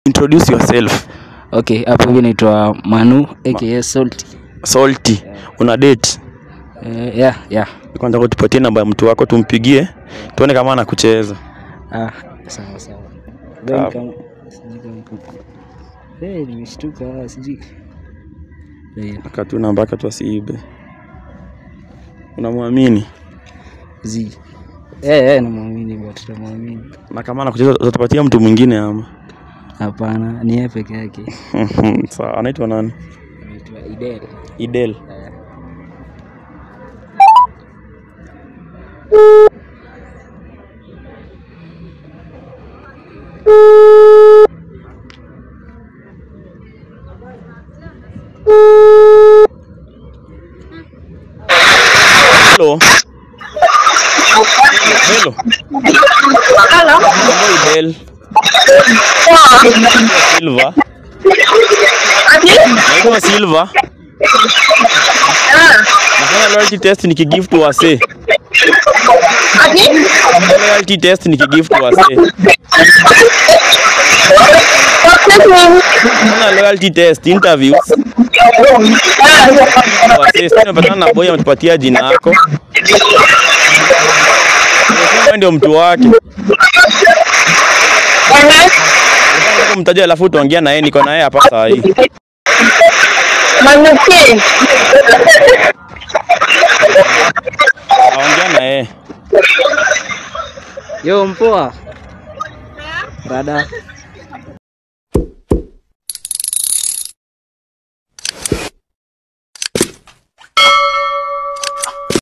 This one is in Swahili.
Introduce yourself. Okay, hapo hivi naitwa Manu aka Salty. Salty. Una date? Yeah, yeah. Kwanza tupatie namba ya mtu wako tumpigie tuone kama anakucheza. Ah, sawa sawa. Then kama sijui kama hey, nimeshtuka sijui. Yeah. Akatu namba yake tu asiibe. Unamwamini? Zi. Namwamini but namwamini. Na kama anakucheza utatupatia mtu mwingine ama? Hapana, ni yeye peke yake. Sawa, anaitwa nani? Anaitwa Idel. Idel. Hello. Hello. Hello. Idel. Silva. Naitwa Silva. Nafanya loyalty test nikigift wase. Loyalty test nikigift wase. Nafanya loyalty test interviews. Wase, sasa nimepatana na boy ametupatia jina yako. Wewe ndio mtu wake. Mtaja alafu tuongea na yeye, niko na yeye hapa saa hii. Manuki. Naongea na yeye. Yo mpoa. Rada.